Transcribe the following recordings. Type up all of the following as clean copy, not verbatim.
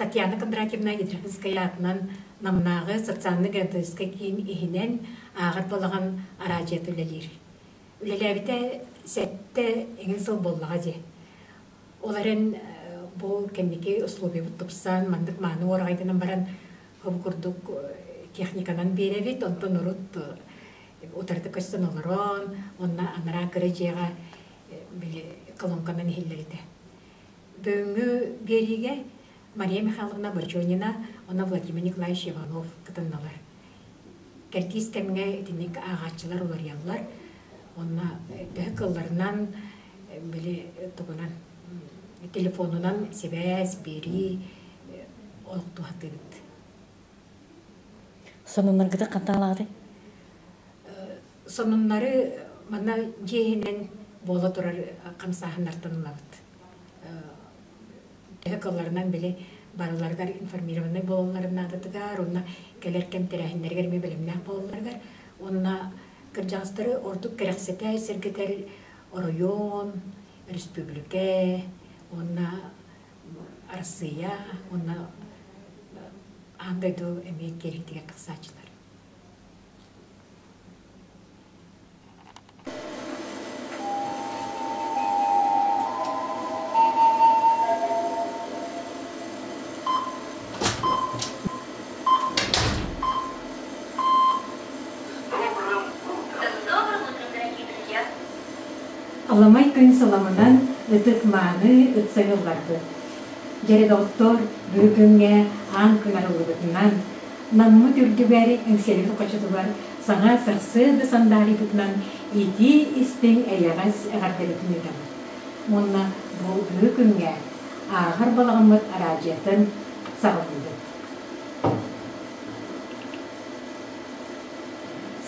Татьяна Кондратьевна Ядрихинская аатынан Намнааҕы социальнай-геронтологическай киин иһинэн ааҕар балаҕан араадьыйата үлэлиир. Үлэлээбитэ сэттэ эҥин сыл буоллаҕа дии. Ол эрэн бу кэнники условиябыт тупсан, маннык мааны уораҕайданан баран бу курдук техниканан биэрэбит, онтон урут утарыта көстөн олорон, уонна анараа кыра дьиэҕэ били колонканан иһиллэр этэ. Бүгүҥҥү биэриигэ Мария Михайловна Бочонина уонна Владимир Николаевич Иванов кытынналар. Кэрдиис кэмҥэ итинник ааҕааччылар уларыйаллар. Уонна төһө кыалларынан били тугунан телефонунан сибээс, биэрии олохтуу сатыыбыт. Сонуннаргытын хантан ылаҕытый? Сонуннары манна дьиэ иһинэн буола турар хамсааһыннартан ылабыт. Төһө кылларынан били барыларыгар информированнай буолалларын наадатыгар, уонна кэлэр кэм тэрээһиннэригэр эмиэ бэлэмнээх буолалларыгар, уонна кырдьаҕастары ордук кэрэхсэтэ сэргэтэр оройуон, өрөспүүбүлүкэ уонна Арассыыйа уонна аан дойду эмиэ киэлитигэр тахсааччылар. Аламай күн саламынан ытык-мааны ыксайылларбыт. Дьэрэ-доҕоттор, бүгүҥҥэ аан күн арыллыбытынан, Наммыт үрдүгэр Эҥсиэлибит хочотугар саҥа сарсыарда сандаарыйбытынан итии-истиҥ эйэҕэс эҕэрдэбитин ыытабыт. Уонна бу бүгү күҥҥэ ааҕар балаҕаммыт араадьыйатын саҕалыыбыт.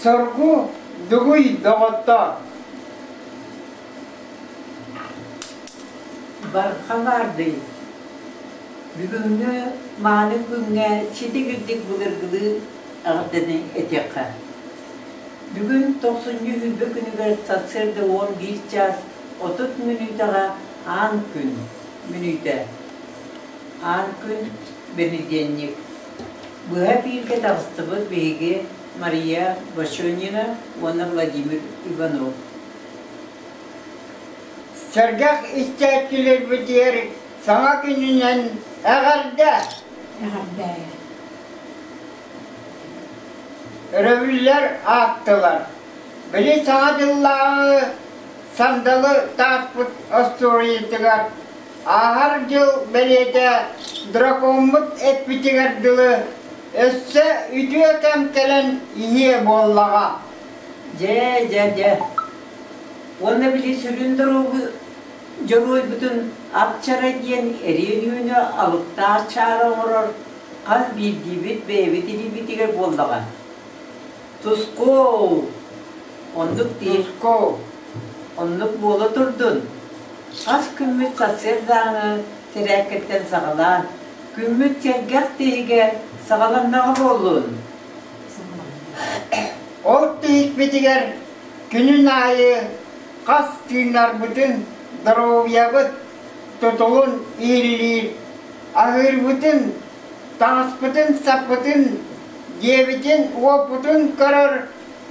Соргу дугуй доҕоттоор! Барҕа баардый! Бүгүҥҥү мааны күҥҥэ ситигирдик былыргылыы эҕэрдэни этиэххэ. Бүгүн тохсунньу сүүрбэ күнүгэр сарсыарда 11 чаас 30 мүнүүтэҕэ аан күн мүнүүтэ. Аан күн бэнидиэнньик. Быһа бииргэ таҕыстыбыт биһиги Мария Бочонина уонна Владимир Иванов. Сэргэх истээччилэрбитигэр саҥа күнүнэн эҕэрдэ! Эҕэрдэ! Өрөбүллэр ааттылар. Били саҥа дьыллааҕы сандалы тааспыт остуоруйатыгар ааһар дьыл бэлиэтэ дракоммут эппитигэр дылы өссө үтүө кэм кэлэн иһиэ буоллаҕа. Дьэ, дьэ, дьэ. Уонна били сүрүн дьоруойбутун Апчара диэн эриэн үүнү алыптаах чаара оҥорор хас биирдиибит бэйэбит илиибитигэр буоллаҕа. Тускул! Оннук дии. Тускул! Оннук буола турдун. Хас күммүт сарсыардааҥы сэрээккэттэн саҕалаан, күммүт сэргэх тиһигэ саҕаланнаҕа буоллун. Ол тиһикпитигэр күнүн аайы хас тыынарбытын, доруобуйабыт тутулун иһиллиир, аһыырбытын, таҥаспытын-саппытын, дьиэбитин-уоппутун көрөр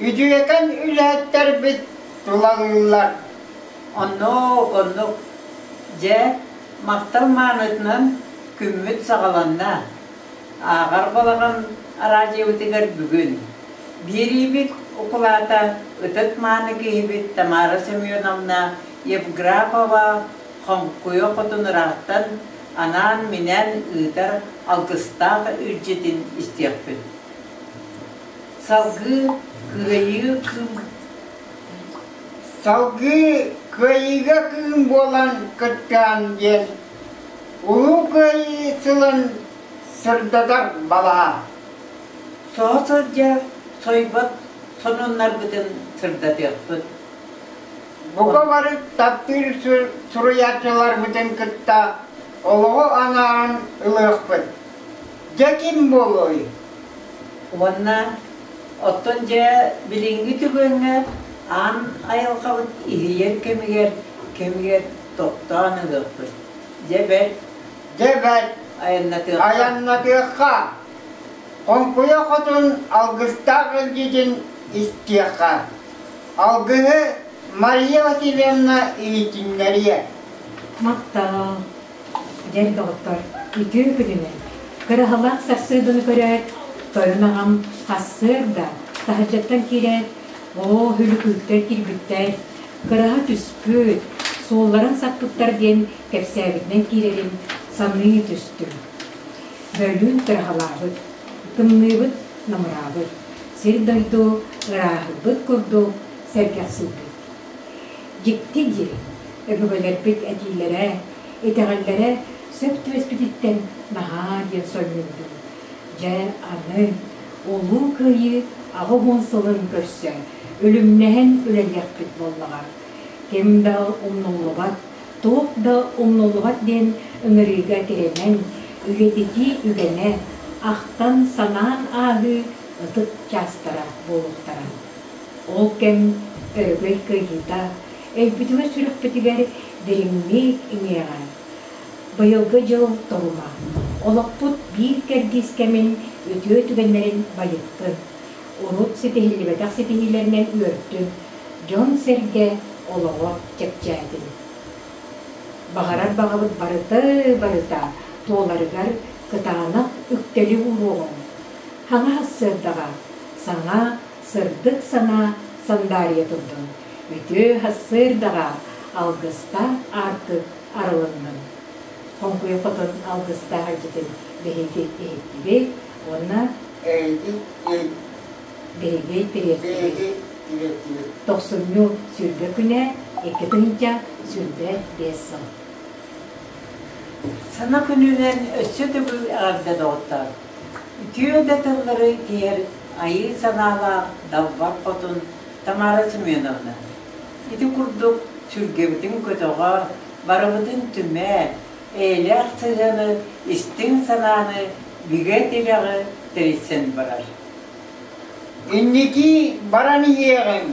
үтүөкэн үлэһиттэрбит тулалыыллар. Оннук, оннук. Дьэ, махтал маанытынан күммүт саҕаланна. Ааҕар балаҕан араадьыйабытыгар бүгүн биэриибит укулаата ытык-мааны киһибит Тамара Семеновна Евграфова Хоҥкуйа Хотун ыраахтан анаан-минээн ыытар алгыстаах илдьитин истиэхпит. Салгыы Кыайыы кыым Салгыы Кыайыыга кыым буолан кыттыһан диэн Улуу Кыайыы сылын сырдатар балаһа. Соһо сылдьар сойбот сонуннарбытын сырдатыахпыт. Бука бары таптыыр суруйааччыларбытын кытта олоҕу анааран ылыахпыт. Дьэ ким буолуой? Уонна оттон дьэ билиҥҥи түгэҥҥэ аан айылҕабыт иһийэр кэмигэр кэмигэр тохтоон ылыахпыт. Дьэ бэрт. Дьэ бэрт. Айаннатыахха. Айаннатыахха. Хоҥкуйа хотун алгыстаах илдьитин истиэххэ. Алгыһы Мария Васильевна иһитиннэриэ. Махтал. Дьэр доҕоттор, үтүө күнүнэн! Кыраһалаах сарсыарданы көрөөт, тойон аҕам сарсыарда таһырдьаттан киирээт, оо, хүлүкүүттэр киирбиттэр, кыраһа түспүт, суолларын саппыттар диэн кэпсээбитинэн киирэрин саныы түстүм. Бөлүүн кыраһалаабыт, тымныыбыт намыраабыт, сир-дойду ырааһырбыт курдук сэргэхсийбит. Дьикти дии, өбүгэлэрбит этиилэрэ, итэҕэллэрэ сөп түбэспититтэн наһаа диэн сонньуйдум. Дьэ, аны Улуу Кыайыы 80 сылын көрсө үлүмнэһэн үлэлиэхпит буоллаҕа. Ким да умнуллубат, туох да умнуллубат диэн ыҥырыыга тирэнэн, үйэтитии үгэнэ, ахтан-санаан ааһыы ытык чаастара буолуохтара. Ол кэм өрөгөй кыайыыта өйбүтүгэр-сүрэхпитигэр дириҥник иҥиэҕэ. Быйылгы дьыл торума, олохпут биир кэрдиис кэмин үтүө түгэннэрин байыттын, урут ситиһиллибэтэх ситиһиилэринэн үөртүн, дьон-сэргэ олоҕо чэпчээтин. Баҕарар баҕабыт барыта-барыта туоларыгар кытаанах үктэли ууруоҕуҥ. Хаҥа сарсыардаҕа саҥа сырдык санаа сандаарыйа турдун, үтүө сарсыардаҕа алгыстаах аартык арылыннын. Хоҥкуйа хотун алгыстаах илдьитин биһиги иһиттибит уонна биһиги тириэртибит. Тохсунньу 20 күнэ 2025 сыл. Сана күнүнэн өссө төгүл эҕэрдэ доҕоттоор! Үтүө да тыллары тиһэр айыы санаалаах Далбар Хотун Тамара Семеновна. Ити курдук сүргэбитин көтөҕө, барыбытын түмэ, эйэлээх сыһыаны, истиҥ санааны, бигэ тирэҕи тэрийсэн барар. Инники баран иһиэҕиҥ,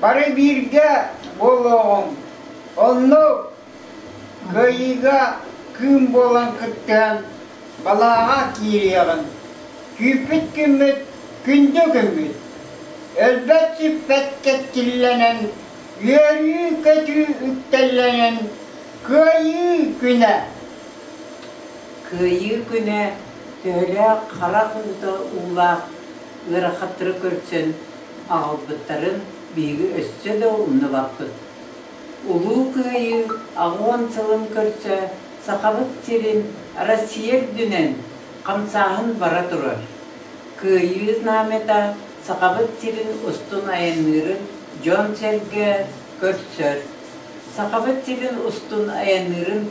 бары бииргэ буолуоҕуҥ. Онно кыайыыга кыым буолан кыттыһан балааҕа киириэҕиҥ. Күүппүт күммүт күндү күммүт. Өлбөт-сүппэт кэскиллэнэн, үөрүү-көтүү үктэллэнэн Кыайыы күнэ! Кыайыы күнэ төһөлөөх харах уута уулаах ыарахаттары көрсөн аҕалбыттарын биһиги өссө да умнубаппыт. Улуу Кыайыы 80 сылын көрсө Сахабыт сирин Россия үрдүнэн хамсааһын бара турар. Кыайыы знамята Сахабыт сирин устун айанныырын дьон-сэргэ көрсөр. Сахабыт сирин устун айанныырын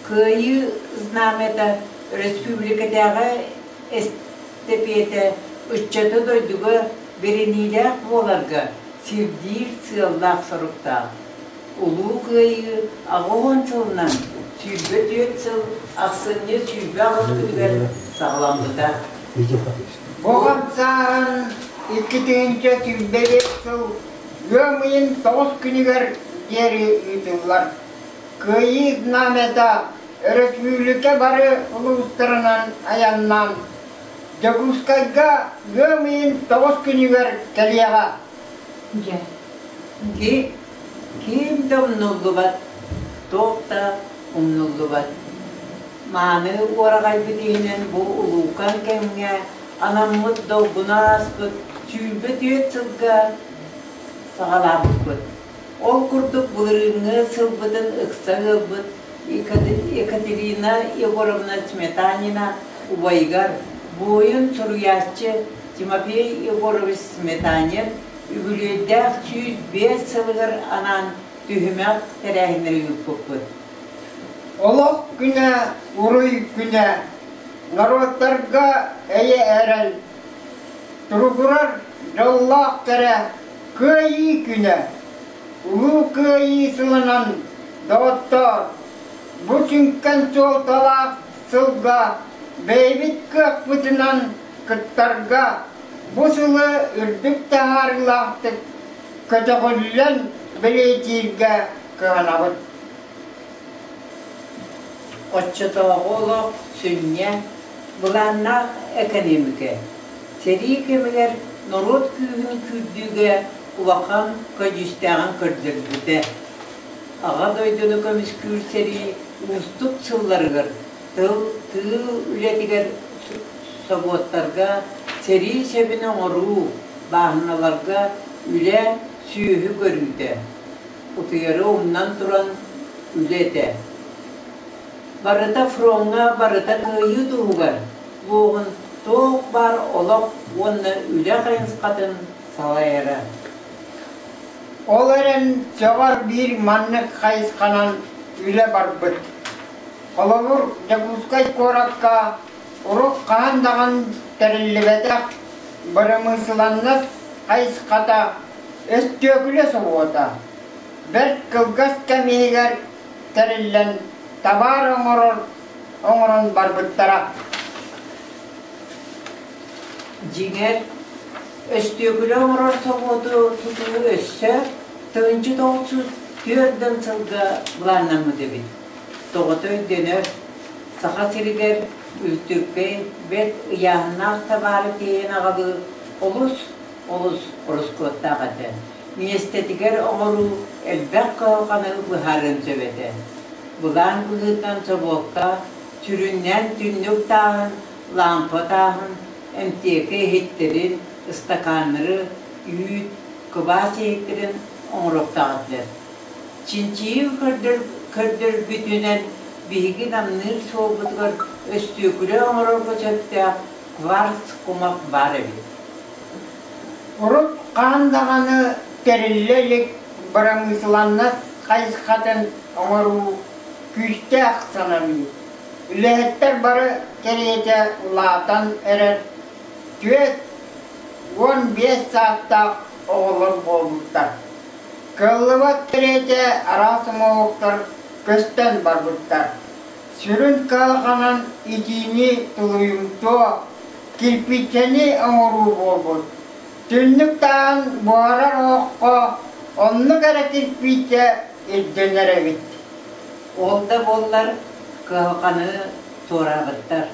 Кыайыы знамята өрөспүүбүлүкэтээҕи эстэпиэтэ ыччаты дойдуга бэриниилээх буоларга сирдиир сыаллаах-соруктаах. Улуу Кыайыы 80 сылынан 24 сыл ахсынньы 28 күнүгэр саҕаламмыта. Бу хамсааһын 2025 сыл ыам ыйын 9 күнүгэр диэри ыытыллар. Кыайыы знамята өрөспүүбүлүкэ бары улуустарынан айаннаан Дьокуускайга ыам ыйын 9 күнүгэр кэлиэҕэ. Дьэ. Ким да умнуллубат, туох да умнуллубат. Мааны уораҕайбыт иһинэн бу улуукан кэмҥэ анаммыт долгуна ааспыт 24 сылга саҕалаабыппыт. Ол курдук былырыыҥҥы сылбытын ыкса ыалбыт Екатерина Егоровна Сметанина убайыгар буойун суруйааччы Тимофей Егорович Сметанин үбүлүөйдээх 105 сылыгар анаан түһүмэх тэрээһиннэри ыыппыппыт. Олох күнэ, уруй күнэ, норуоттарга эйэ эрэл, туругурар дьоллоох кэрэ Кыайыы күнэ, Улуу Кыайыы сылынан, доҕоттоор, бу сүҥкэн суолталаах сылга бэйэбит кыахпытынан кыттарга бу сылы үрдүк таһаарыылаахтык көтөҕүллэн бэлиэтииргэ кыһанабыт. Оччотооҕу олох сүнньэ, былааннаах экэниэмикэ. Сэрии кэмигэр норуот күүһүн күүрдүүгэ улахан көдьүүстээҕин көрдөрбүтэ. Аҕа дойдуну көмүскүүр сэрии уустук сылларыгар тыл, тыыл үлэтигэр собуоттарга сэрии сэбин оҥоруу, бааһыналарга үлэ, сүөһү көрүүтэ, утуйары умнан туран үлэ этэ. Барыта фроҥҥа, барыта кыайыы туһугар буоһун туох баар олох уонна үлэ хайысхатын салайара. Ол эрэн сөҕөр биир маннык хайысханан үлэ барбыт. Холобур, Дьокуускай куоракка урут хаһан даҕаны тэриллибэтэх бырамыысыланнас хайысхата өстүөкүлэ собуота бэрт кылгас кэм иһигэр тэриллэн табаар оҥорор оҥорон барбыттара. Дьиҥэр, өстүөкүлэ оҥорор собуоту тутуу өссө 1904 сылга былааннаммыт эбит. Тоҕото өйдөнөр, Саха сиригэр үлтүркэй, бэрт ыйааһыннаах табаары тиэйэн аҕалыы олус олус ороскуоттаах этэ. Миэстэтигэр оҥоруу элбэх кыһалҕаны быһаарыан сөп этэ. Былаан быһыытынан собуокка сүрүннээн түннүк тааһын, лаампа тааһын, эмтиэкэ иһиттэрин, ыстакааннары, үүт, кыбаас иһиттэрин оҥоруохтаах этилэр. Чинчийии көрдөрбүтүнэн, биһиги намныыр суолбутугар өстүөкүлэ оҥорорго сөптөөх кварц кумах баар эбит. Урут хаһан даҕаны тэриллэ илик бырамыысыланнас хайысхатын оҥоруу күүстээх сананыы. Үлэһиттэр бары кэриэтэ улаатан эрэр 45 саастаах оҕолор буолбуттар. Кыаллыбат кэриэтэ араас оҥоһуктар көстөн барбыттар. Сүрүн кыһалҕанан итиини тулуйумтуо, кирпииччэни оҥоруу буолбут. Түннүк тааһын буһарар оһоххо оннук эрэ кирпииччэ ирдэнэр эбит. Ол да буоллар кыһалҕаны туораабыттар.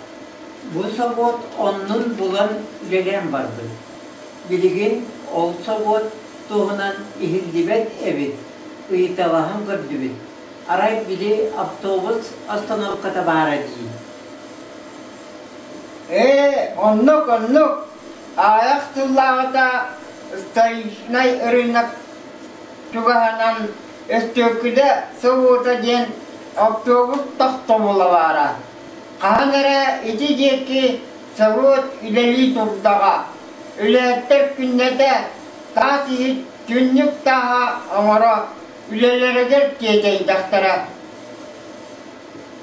Бу собуот оннун булан үлэлээн барбыт. Билигин ол собуот туһунан иһиллибэт эбит, ыйыталаһан көрдүбүт. Арай били автобус остановката баара дии. Ээ, оннук, оннук. Аҕыйах сыллааҕыта Столичнай рынок чугаһынан Өстүөкүлэ собуота диэн автобус тохтобула баара. Хаһан эрэ ити диэки собуот үлэлии турдаҕа. Үлэһиттэр күннэтэ таас иһит түннүк тааһа оҥоро үлэлэригэр тиэтэйдэхтэрэ.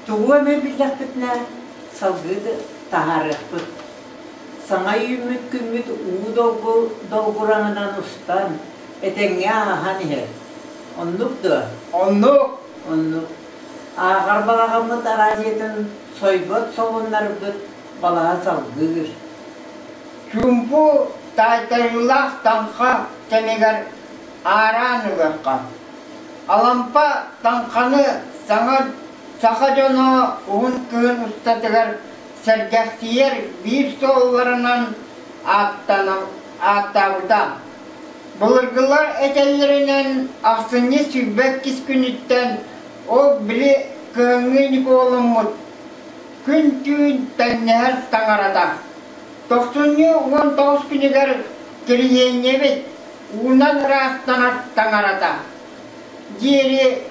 Тугу эмэ биллэхпитинэ салгыы таһаарыахпыт. Саҥа үүммүт күммүт уу долгураҥынан устан, этэҥҥэ ааһан иһэр. Оннук дуо? Оннук. Оннук. Ааҕар балаҕаммыт араадьыйатын сойбот солуннарбыт балаһа салгыыр. Чуумпу таайтарыылаах таҥха кэмигэр аараан ылыахха. Алампа таҥханы саҥа саха дьоно уһун кыһын устатыгар сэргэхсийэр биир суолларынан ааттаабыта. Былыргылар этэллэринэн ахсынньы 22 күнүттэн ол били кыһыҥҥы Ньукуолуммут күн-түүн тэҥнэһэр таҥарата. Тохсунньу 19 күнүгэр Кириһиэнньэбит уунан ыраастанар таҥарата диэри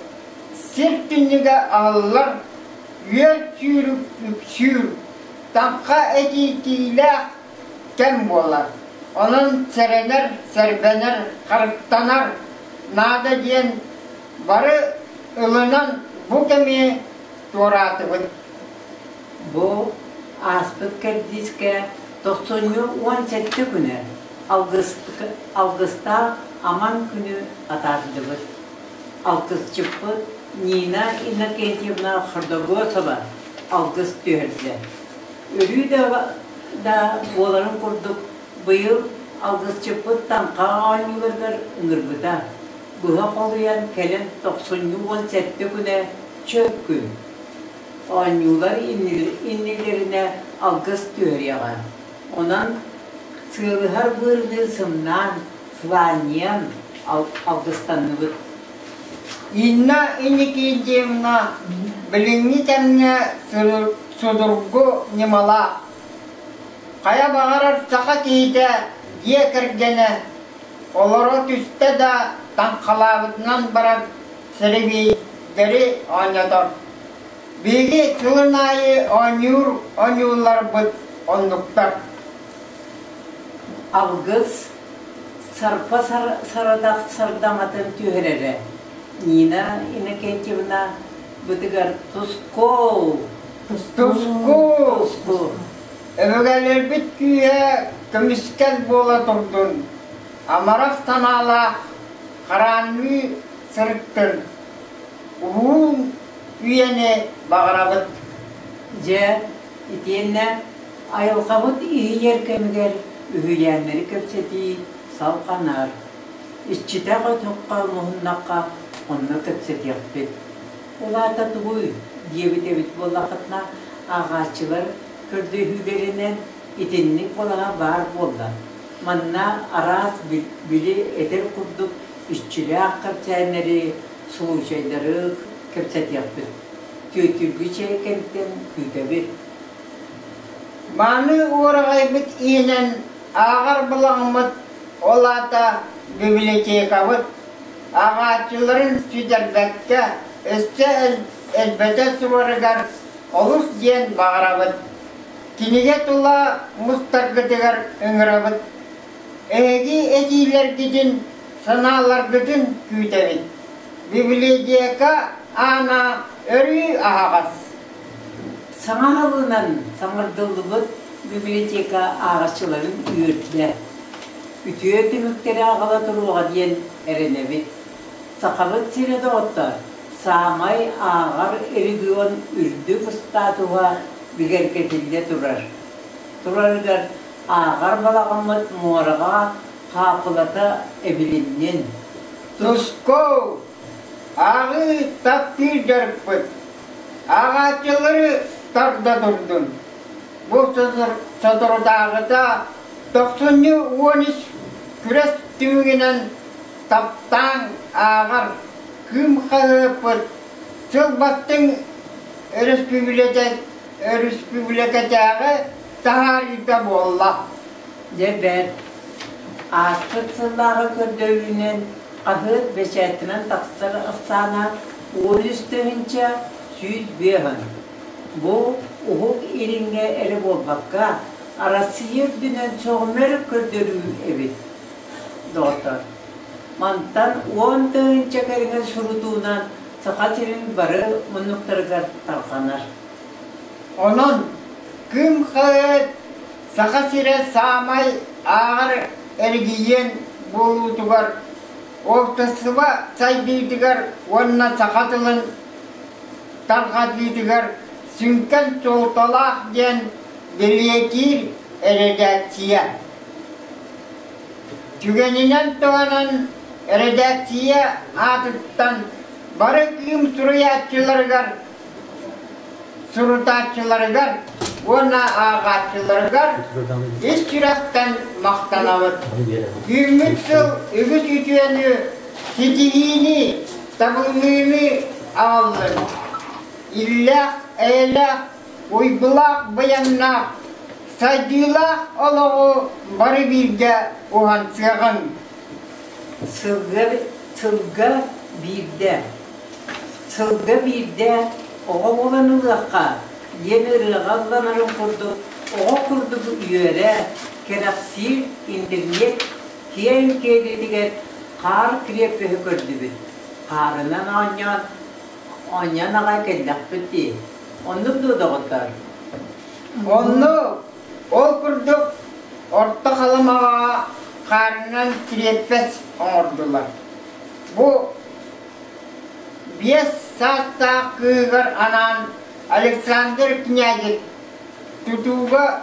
сир түннүгэ аһыллар, үөл сүүрүк үксүүр, таҥха этиитиилээх кэм буолар. Онон сэрэнэр, сэрбэнэр, харыстанар наада диэн бары ылынан бу кэми туораатыбыт. Бу ааспыт кэрдиискэ тохсунньу 17 күнэ алгыстаах аман күнү атаардыбыт. Алгысчыппыт Нина Иннокентьевна Хордогосова алгыс түһэрдэ. Өрүү да буоларын курдук быйыл алгысчыппыт таҥха оонньууларыгар ыҥырбыта. Быһа холуйан кэлэн тохсунньу 17 күнэ чөл күн. Оонньуулар иннилэринэ алгыс түһэриэҕэ. Онон сыалыһар быырдыы сымнаан, сылаанньыйан алгыстанныбыт. Инна Инникидиевна билиҥҥи кэмҥэ судургу ньымалаах. Хайа баҕарар саха киһитэ дьиэ кэргэнэ олоро түстэ да таҥхалаабытынан барар сэрэбиэйдэри оонньотор. Биһиги сылын аайы оонньуур оонньууларбыт оннуктар. Алгыс сарпа сарадах сардаҥатын түһэрэрэ. Нина Иннокентьевна бытыгар тускул! Тускул! Тускул! Өбүгэлэрбит күүһэ көмүскэл буола турдун, амарах санаалаах хараанныы сырыттын. Уһун үйэни баҕарабыт. Дьэ, итиэннэ айылҕабыт иһийэр кэмигэр үһүйээннэри кэпсэтии салҕанар. Иччитэх өтөххө муһуннахха онно кэпсэтиэхпит. Ол аата тугуй диэбит эбит буоллаххытына, ааҕааччылар көрдөһүүлэринэн итинник балаһа баар буолла. Манна араас били этэр курдук иччилээх кэпсээннэри, случайдары кэпсэтиэхпит. Түөтүргү чэй кэнтэн күүтэбит. Мааны уораҕайбыт иһинэн ааҕар былаҕыммыт, ол аата библиотекабыт ааҕааччыларын сүтэрбэккэ, өссө элбэтэ турарыгар олус диэн баҕарабыт. Кинигэ тула мустаргытыгар ыҥырабыт. Эһиги этиилэргитин, санааларгытын күүтэбит. Библиотека аана өрүү аһаҕас. Саҥа аһылынан саҥардыллыбыт библиотека ааҕаччыларын үөрдэ. Үтүө түмүктэри аҕала туруоҕа диэн эрэнэбит. Сахабыт сирэ доҕоттор, саамай ааҕар регион үрдүк статуһа бигэргэтиллэ турар. Турарыгар ааҕар балаҕаммыт муораҕа хаапылата эбилиннин. Тускул! Ааҕыы таптыыр дьарыкпыт. Ааҕааччылары тарда турдун. Бу соторутааҕыта тохсунньу 13 күрэс түмүгүнэн таптаан ааҕар Кыым хаһыаппыт сыл бастыҥ өрөспүүбүлүкэтээҕи таһаарыыта буолла. Дьэ бэрт. Ааспыт сыллааҕы көрдөрүүнэн хаһыат бэчээтинэн тахсар ахсаана 13 105. Бу Уһук Илиҥҥэ эрэ буолбакка, Арассыыйа үрдүнэн сөҕүмэр көрдөрүү эбит, доҕоттор. Мантан 10 000 кэриҥэ сурутуунан Саха сирин бары муннуктарыгар тарҕанар. Онон Кыым хаһыат Саха сирэ саамай ааҕар эрэгийиэн буолуутугар, уопсастыба сайдыытыгар уонна саха тылын тарҕатыытыгар сүҥкэн суолталаах диэн бэлиэтиир эрэдээксийэ. Түгэнинэн туһанан эрэдээксийэ аатыттан бары Кыым суруйааччыларыгар, сурутааччыларыгар уонна ааҕааччыларыгар ис сүрэхтэн махтанабыт. Үүммүт сыл үгүс үтүөнү, ситиһиини, табыллыыны аҕаллын. Иллээх, эйэлээх, уйгулаах, быйаҥнаах, сайдыылаах олоҕу бары бииргэ уһансыаҕыҥ. Сылга, сылга биирдэ, сылга биирдэ оҕо буолан ылыахха диэн ырыаҕа ылланарын курдук оҕо курдук үөрэ, кэрэхсиир интернет киэҥ киэлитигэр хаар кириэппэһи көрдүбүт. Хаарынан оонньоон, оонньоон аҕай кэллэхпит дии. Оннук дуо, доҕоттоор? Онно ол курдук Орто Халымаҕа хаарынан кириэппэс оҥордулар. Бу 5 саастаах кыыһыгар анаан Александр Князев тутууга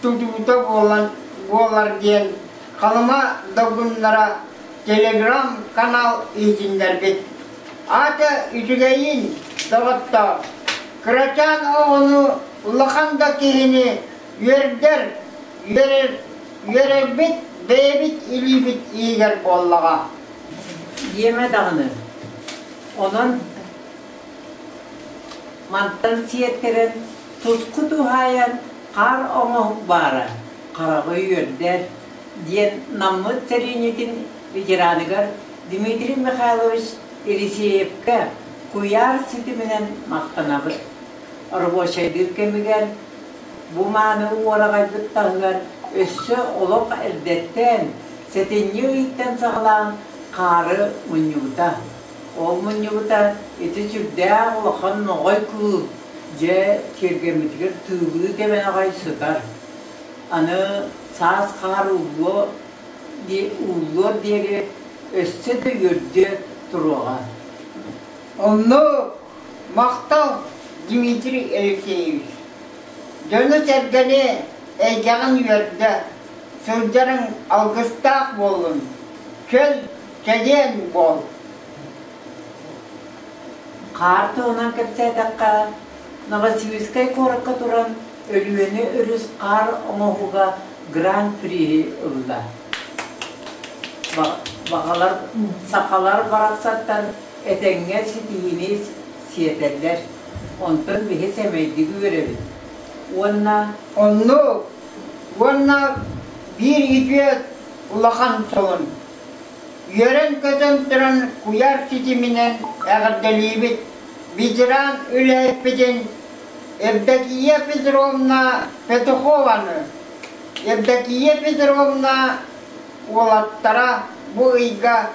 тутуута буолан буолар диэн Халыма долгуннара телеграм-канал иһитиннэрбит. Аата үчүгэйин, доҕоттоор! Кырачаан оҕону, улахан да киһини үөрдэр, үөрэр, үөрэрбит бэйэбит илиибит иһигэр буоллаҕа. Диэмэ даҕаны. Онон мантан сиэттэрэн туску туһаайан хаар оҥоһук баара хараҕы үөрдэр, диэн Наммыт сэлиэнньэтин ветераныгар Дмитрий Михайлович Елисеевкэ куйаар ситиминэн махтанабыт. Рабочайдыыр кэмигэр бу мааны уораҕайбыт таһыгар өссө олох эрдэттэн, сэтинньи ыйтан саҕалаан хаары мунньубута. Ол мунньубута ити сүрдээх улахан моҕой кыыл дьэ тиэргэммитигэр тыылыы тэбэн аҕай сытар. Аны саас хаар ууллуо ууллуор диэри өссө да үөрдүө туруоҕа. Онно махтал Дмитрий Алексеевич. Дьону-сэргэни эйгэҕин үөрдэ, сылдьарыҥ алгыстаах буоллун, чөл, чэгиэн буол. Хаар туһунан кэпсээтэххэ, Новосибирскай куоракка туран Өлүөнэ өрүс хаар оҥоһуга Гран-приһи ылла. Баҕалар, сахалар барахсаттан этэҥҥэ ситиһиини сиэтэллэр, онтон биһи сэмэйдик үөрэбит. Уонна Оннук уонна биир үтүө улахан солун. Үөрэн-көтөн туран куйаар ситиминэн эҕэрдэлиибит ветеран үлэһиппитин Евдокия Петровна Петухованы. Евдокия Петровна уолаттара бу ыйга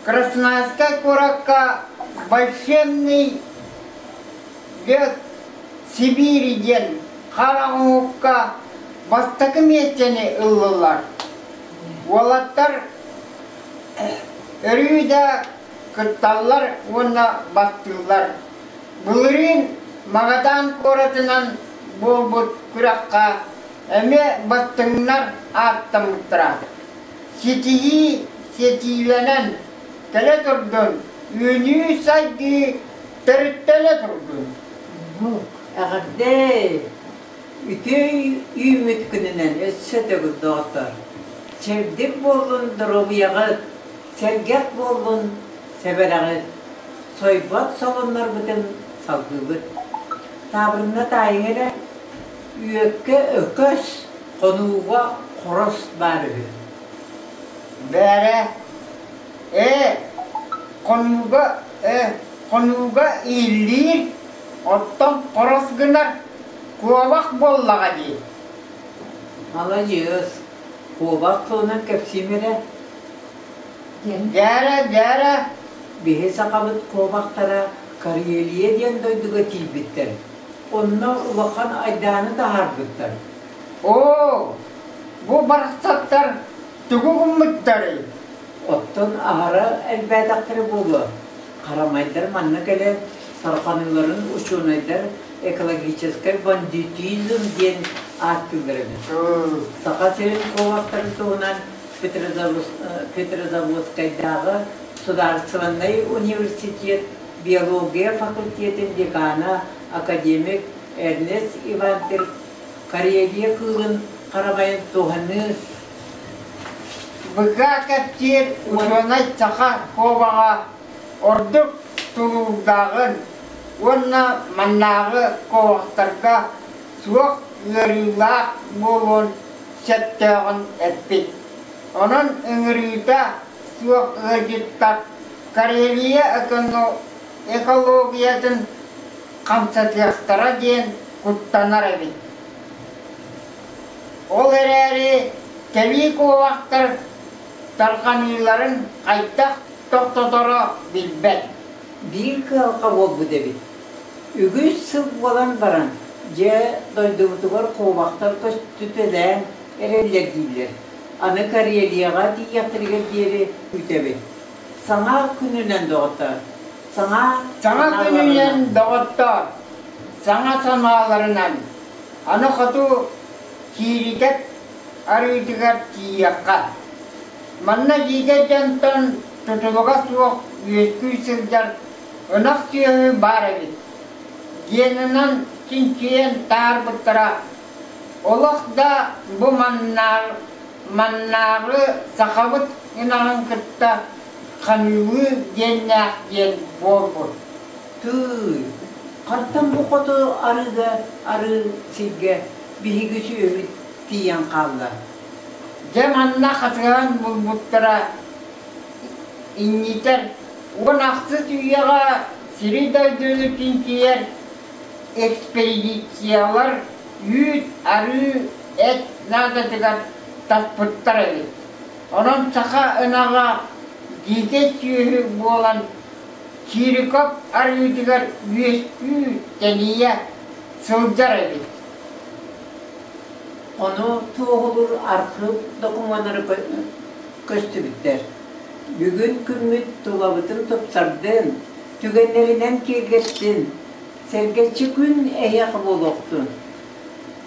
Красноярскай куоракка Большенный лед Сибири диэн хара оҥоһукка бастакы миэстэни ыллылар. Уолаттар өрүү да кытталлар уонна бастыыллар. Былырыын Магадан куоратынан буолбут күрэххэ эмиэ бастыҥнар ааттаммыттара. Ситиһии ситиилэнэн кэлэ турдун, үүнүү-сайдыы төрүттэнэ турдун. Эҕэрдэ! Үтүө үүммүт күнүнэн өссө төгүл доҕоттор! Чэбдик буоллун доруобуйаҕыт, сэргэх буоллун сэбэрэҕит! Сойбот солуннарбытын салгыыбыт. Таабырынна таайыҥ эрэ, үөккэ өкөс, хонууга хорос баар үһү. Бээрэ, ээ, хонууга, ээ, хонууга ииллиир, оттон хорос гынар куобах буоллаҕа дии. Маладьыас, куобах туһунан кэпсиим эрэ. Дьээрэ, дьээрэ, Биһи сахабыт куобахтара Карелия диэн дойдуга тиийбиттэр. Онно улахан айдааны таһаарбыттар. Оо, бу барахсаттар тугу гыммыттарый? Оттон аһара элбээтэхтэрэ буолуо. Харамайдар манна кэлэн тарҕаныыларын учуонайдар экологическай бандитизм диэн ааттыыллар эбит. Саха сирин куобахтарын туһунан Петрозаводскайдааҕы судаарыстыбаннай университет биология факультетын декана, академик Эрнест Ивантер Карелия кыылын харамайын туһаныы Быга кэпсиир учуонай саха куобаҕа ордук тулуурдааҕын уонна маннааҕы куобахтарга суох ыарыылаах буолуон сөптөөҕүн эппит. Онон ыҥырыыта суох ыалдьыттар Карелия экологиятын хамсатыахтара диэн куттанар эбит. Ол эрээри кэлии куобахтар тарҕаныыларын хайдах тохтоторо билбэт. Биир кыһалҕа буолбут эбит. Үгүс сыл буолан баран, дьэ, дойдубутугар куобахтар көстүтэлээн эрэллэр дииллэр. Аны Карелияҕа тиийиэхтэригэр диэри күүтэбит. Саҥа күнүнэн, доҕоттоор! Саҥа Саҥа күнүнэн, доҕоттоор! Саҥа санааларынан! Аны хоту Киирикэп арыытыгар тиийиэххэ. Манна дьиикэй дьонтон тутулуга суох үөскүү сылдьар ынах сүөһү баар эбит. Генынан чинчийэн таарбыттара олох да бу маннааҕы сахабыт ынаҕын кытта ханыылыы диэннээх диэн буолбут. Тыый, хантан бу хоту арыыга арыы сиргэ биһиги сүөһүбүт тиийэн хаалла? Дьэ манна хасыһан булбуттара иннитэр 16 үйэҕэ сири-дойдуну чинчийэр экспедициялар үүт, арыы, эт наадатыгар таспыттар эбит. Онон саха ынаҕа дьиикэй сүөһү буолан Чириков арыытыгар үөскүү тэнийэ сылдьар эбит. Ону туоһулуур архыып докумуоннара көстүбүттэр. Бүгүн күммүт тулабытын тупсардын, түгэннэринэн киэргэттин, сэргэччи күн эһиэхэ буолуохтун.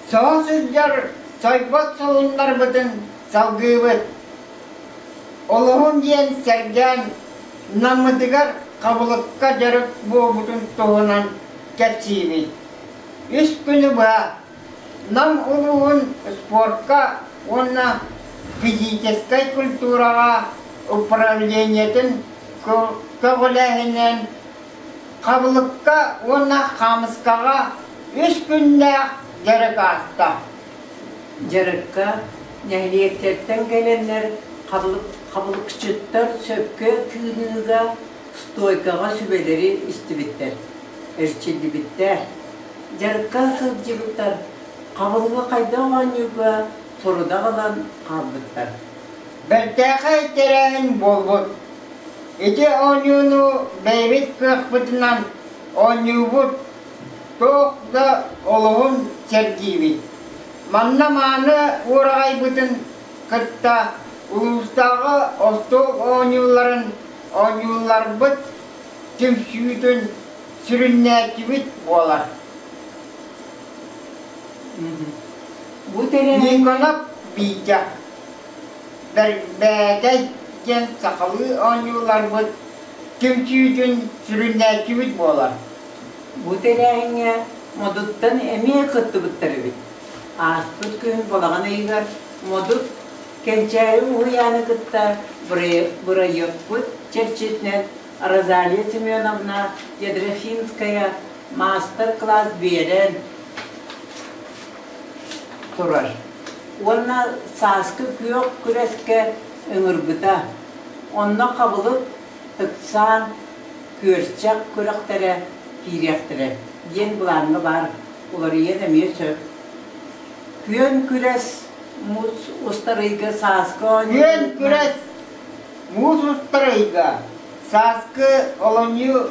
Соһо сылдьар сойбот солуннарбытын салгыыбыт. Олоһун диэн сэргээн Наммытыгар хабылыкка дьарык буолбутун туһунан кэпсиибит. Үс күнү быһа Нам улууһун спортка уонна физическэй культураҕа управлениетын көҕүлээһининэн хабылыкка уонна хаамыскаҕа үс күннээх дьарык ааста. Дьарыкка нэһилиэктэртэн кэлэннэр хабылыкчыттар сөпкө тыыныыга, стойкаҕа сүбэлэри истибиттэр, эрчиллибиттэр. Дьарыкка сылдьыбыттар хабылыгы хайдах оонньуурга сорудах ылан хаалбыттар. Бэртээхэй тэрээһин буолбут. Ити оонньууну бэйэбит кыахпытынан оонньуубут, туох да олоһун сэргиибит. Манна мааны уораҕайбытын кытта улуустааҕы остуол оонньууларын оонньууларбыт түмсүүтүн сүрүннээччибит буолар. Бу тэрээһин Никонов Витя Бэрбээкэй диэн сахалыы оонньууларбыт түмсүүтүн сүрүннээччибит буолар. Бу тэрээһиҥҥэ Модуттан эмиэ кыттыбыттар эбит. Ааспыт күһүн балаҕан ыйыгар Модут Кэнчээри уһуйааны кытта бырайыакпыт чэрчитинэн Розалия Семеновна Ядрихинская маастар-кылаас биэрэн турар уонна сааскы күөх күрэскэ ыҥырбыта. Онно хабылык, ыксаан, күөрчэх күрэхтэрэ киириэхтэрэ диэн былааҥҥа баар, уларыйыан эмиэ сөп. Күөн күрэс муус устар ыйга сааскы Күөн күрэс муус устар ыйга сааскы олонньу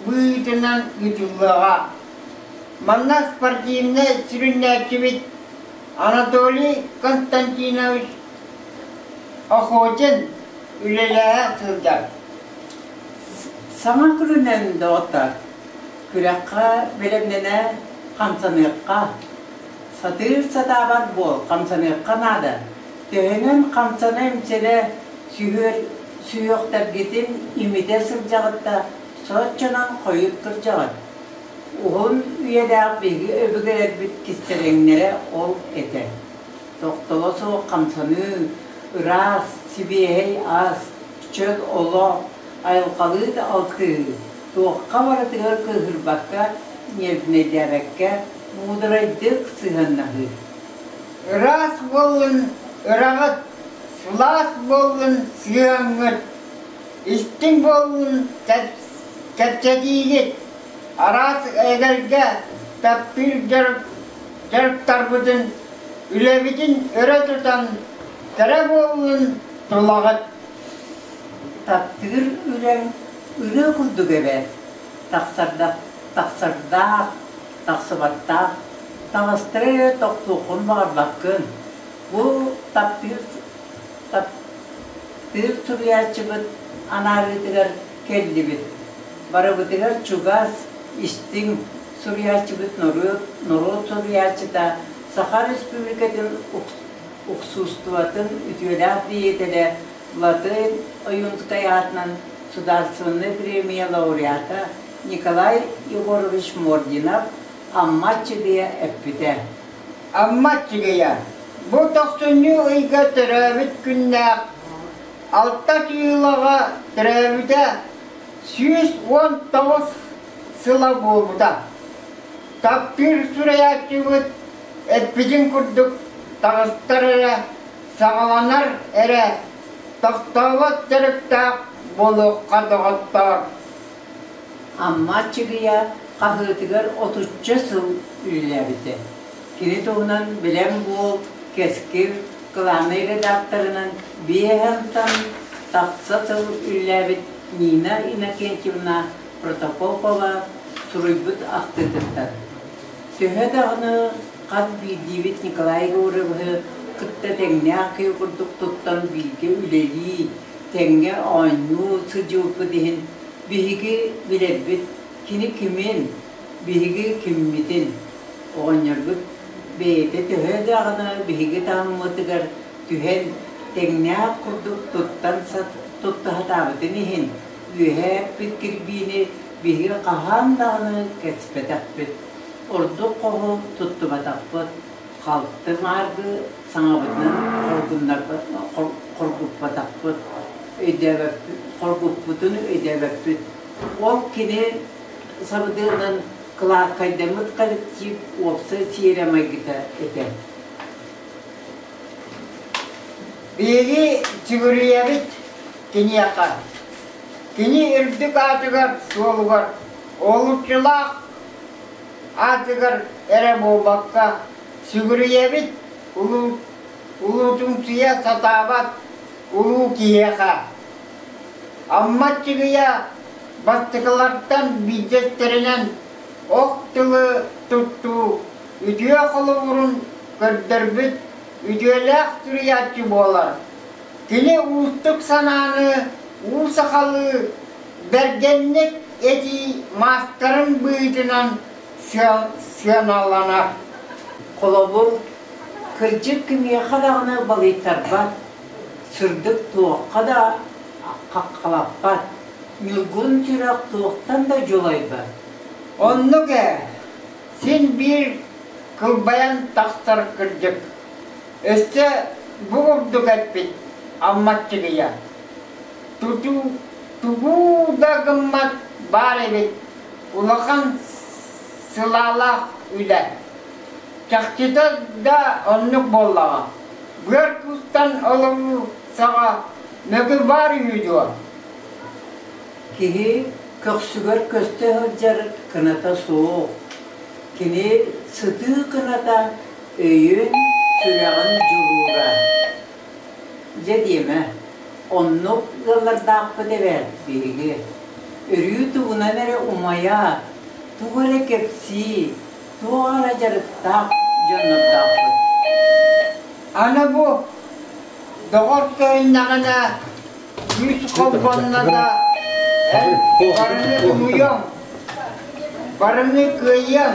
быытынан ыытыллыаҕа. Манна спортивнай сүрүннээччибит Анатолий Константинович Охотин үлэлэһэ сылдьар. Саҥа күрүнэн доҕоттор, күрэххэ бэлэмнэнэ хамсаныахха, сатыыр сатаабат буол, хамсаныахха наада. Төһөнөн хамсана-имсэнэ сүһүөр сүһүөхтэргитин имитэ сылдьаҕыт да, соччонон хойут кырдьаҕыт. Уһун үйэлээх биһиги өбүгэлэрбит кистэлэҥнэрэ ол этэ. Тохтоло суох хамсаныы, ыраас, сибиэһэй ас, чөл олох, айылҕалыы да алтыһыы, туохха барытыгар кыыһырбакка, ньиэрбинэйдээбэккэ, муударайдык сыһыаннаһыы. Ыраас буоллун ыраҕыт, сылаас буоллун сыаҥҥыт, истиҥ буоллун кэпсэтиигит, араас эгэлгэ таптыыр дьарыктарбытын, үлэбитин өрө тутан кэрэ буоллун тулаҕыт. Таптыыр үлэҥ ырыа курдук эбээт, тахсардаах, тахсыбаттаах, таҥастара эрэ тохтуоххун баҕарбаккын. Бу таптыыр таптыыр суруйааччыбыт анаарыытыгар кэллибит. Барыбытыгар чугас, истиҥ суруйааччыбыт норуот, норуот суруйааччыта Саха Республикатын уксуустубатын үтүөлээх диэйэтэлэ Латынь Ойуунскай аатынан Судаарыстыбаннай премия лауреата. Николай Егорович Мординов Амма Аччыгыйа эппитэ. Амма Аччыгыйа бу тохсунньу ыйга төрөөбүт күннээх алта киилоҕа төрөөбүтэ 119 сыла буолбута. Таптыыр суруйааччыбыт эппитин курдук таҕыстар эрэ, саҕаланар эрэ, тохтообот дьарыктаах буолуохха доҕоттоор. Амма Аччыгыйа хаһыатыгар отучча сыл үлэлээбитэ. Кини туһунан Бэлэм буол, Кэскил кылаабынай редакторынан биэһэнтэн тахса сыл үлэлээбит Нина Иннокентьевна Протопопова суруйбут ахтыытыттан. Төһө даҕаны хас биирдиибит Николай Егоровиһы кытта тэҥнээх киһи курдук туттан бииргэ үлэлии, тэҥҥэ оонньуу сылдьыбыппыт иһин биһиги билэрбит кини кимин, биһиги киммитин. Оҕонньорбут бэйэтэ төһө даҕаны биһиги таһыммытыгар түһэн, тэҥнээх курдук туттан тутта сатаабытын иһин, үөһээ эппит кирбиини биһиги хаһан даҕаны кэспэтэхпит, ордук хоһу туттубатахпыт, халты мааргы саҥабытынан хоргуппатахпыт, хоргуппутун өйдөөбөппүт. Ол кини сабыдыалынан кылааккайдаммыт коллектив уопсай сиэрэ-майгыта этэ. Биһиги сүгүрүйэбит киниэхэ. Кини үрдүк аатыгар суолугар олуччулаах аатыгар эрэ буолбакка, сүгүрүйэбит улуутумсуйа сатаабат улуу киһиэхэ. Амма Аччыгыйа бастакылартан биирдэстэринэн ох тылы туттуу үтүө холобурун көрдөрбүт үтүөлээх суруйааччы буолар. Кини уустук санааны уу сахалыы бэргэнник этии маастарын быһыытынан сыаналанар. Холобур, кырдьык кимиэхэ даҕаны балыйтарбат, сырдык туохха да хаххалаппат, ньургун сүрэх туохтан да дьулайбат. Оннук ээ, син биир кылбайан тахсар кырдьык. Өссө бу курдук эппит Аммаччыгыйа. Тутуу тугу да гыммат баар эбит улахан сылаалаах үлэ. Чахчыта да оннук буоллаҕа. Быар куустан олоруу саҕа мөкү баар үһү дуо? Киһи көхсүгэр көстө сылдьар кыната суох. Кини сытыы кыната өйүн, сүрэҕин дьулуура. Дьэ диэмэ, оннук ыаллардаахпыт эбээт биһиги. Өрүү тугунан эрэ умайа, тугу эрэ кэпсии, туох эрэ дьарыктаах дьоннордоохпут. Аны бу доҕор көһүннэҕинэ күүс холбонно да эн барыны тулуйуоҥ, барыны кыайыаҥ.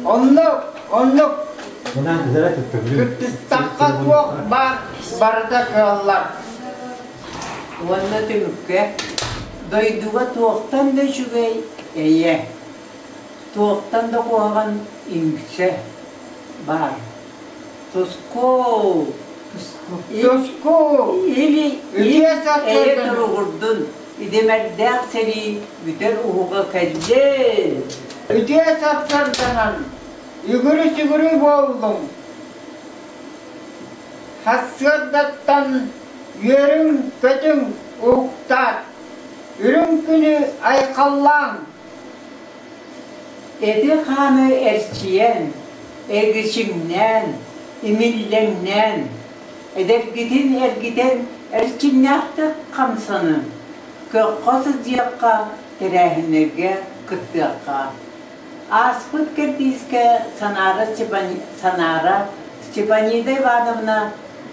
Оннук, оннук кыттыстахха туох баар барыта кыаллар. Уонна түмүккэ дойдуга туохтан да үчүгэй эйэ, туохтан да куһаҕан иҥсэ баар. Туску! Туску! Или Үтүө эйэ сарсыардан туругурдун, идэмэрдээх сэрии бүтэр уһуга кэллин! Үтүө сарсыарданан үгүрү-сүгүрү буоллуҥ. Сарсыардаттан үөрүҥ-көтүҥ уһуктаат, үрүҥ күнү айхаллааҥ! Эти-хааны эрчийэн, эргичиҥнээн, имиллэҥнээн, эдэргитин эргитэн эрчимнээхтик хамсаныҥ, көххө сылдьыахха, тэрээһиннэргэ кыттыахха. Ааспыт кэрдиискэ Санаара, Санаара Степанида Ивановна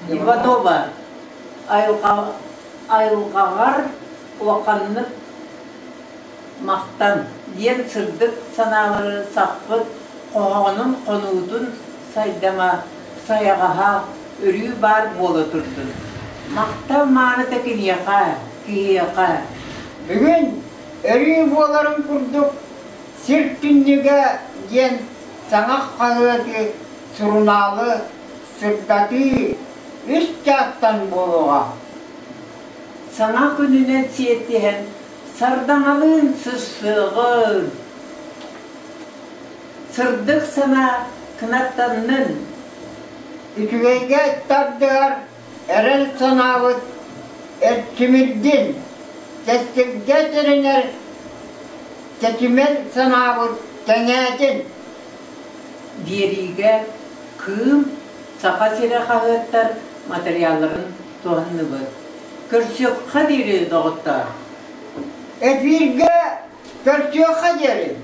Иванова айылҕаҕар улаханнык Махтан диэн сырдык санаалары сахпыт хоһоонун хонуутун сайдама, сайаҕаһа өрүү баар буола турдун. Махтал мааныта киниэхэ, киһиэхэ. Бүгүн Өрүү буоларын курдук, Сир түннүгэ диэн саҥа хаһыаты, сурунаалы сырдатыы үс чаастан буолуоҕа. Саҥа күнүнэн сиэттиһэн сардаҥалыын сырсыаҕын, сырдык санаа кынаттаннын. Үчүгэйгэ тардыһар эрэл санаабыт эрчимирдин, кэскилгэ тэринэр кэтимэл санаабыт кэҥээтин. Биэриигэ Кыым, Саха сирэ хаһыаттар матырыйаалларын туһанныбыт. Көрсүөххэ диэри, доҕоттоор! Эфиргэ көрсүөххэ диэри!